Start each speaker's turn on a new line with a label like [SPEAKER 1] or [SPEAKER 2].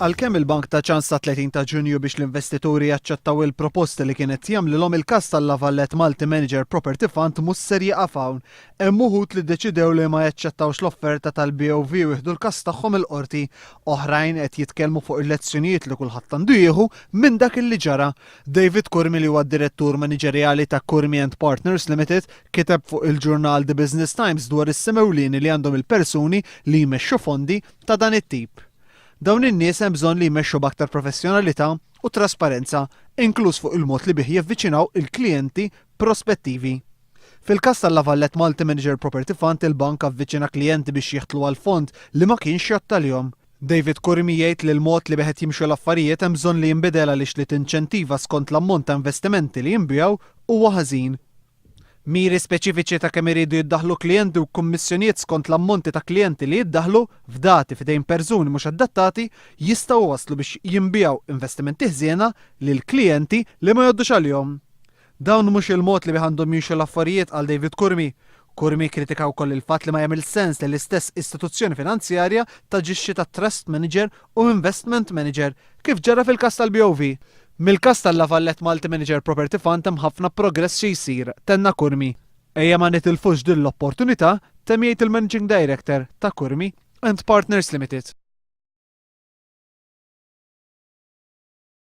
[SPEAKER 1] Għalkemm il-bank ta ċans sat-30 ta' Ġunju biex l-investituri jaċċettaw il-proposti li kien qed jagħmlilhom, il-każ tal-La Valette Multi Manager Property Fund mhux ser jieqaf hawn. Hemm uħud li ddeċidew li ma jaċċettawx l-offerta tal-BOV u jieħdu l-każ tagħhom il-qorti. Oħrajn qed jitkellmu fuq il-lezzjonijiet li kulħadd għandu jieħu minn dak li ġara. David Curmi li huwa d-direttur maniġerjali ta' Curmi and Partners Limited kiteb fuq il-ġurnal The Business Times dwar is-sehem ewlieni li għandhom il-persuni li jmexxu fondi ta' dan it-tip. Dawn in-nies hemm bżonn li jmexxu b'aktar professjonalità u trasparenza, inkluż fuq il-mod li bih jevviċinaw il-klijenti prospettivi. Fil-każ tal-La Valette Multi Manager Property Fund il-bank avviċina klijenti biex jidħlu għal fond li ma kienx jgħodd għalihom. David Curmi jgħid li l-mod li bih qed jimxu l-affarijiet hemm bżonn li jinbidel għaliex li tinċentiva skont l-ammont ta' investimenti li jinbiegħu huwa ħażin. Miri speċifiċi ta' kemm iridu jiddaħħlu klijenti u kummissjonijiet skont l-ammonti ta' klijenti li jiddaħħlu, fdati f'idejn persuni mhux adattati, jistgħu iwasslu biex jinbiegħu investimenti ħżiena lil klijenti li ma jgħoddux għalihom. Dawn mhux il-mod li bih għandhom jimxu l-affarijiet, qal David Curmi. Curmi kkritika wkoll il-fatt li ma jagħmilx sens li l-istess istituzzjoni finanzjarja taġixxi ta' trust manager u investment manager, kif ġara fil-każ tal-BOV. Mill-każ tal-La Valette Multi Manager Property Fund hemm ħafna progress xi jsir, tenna Curmi. Ejja ma nitilfux din l-opportunità, temm jgħid il-Managing Director ta' Curmi and Partners Limited.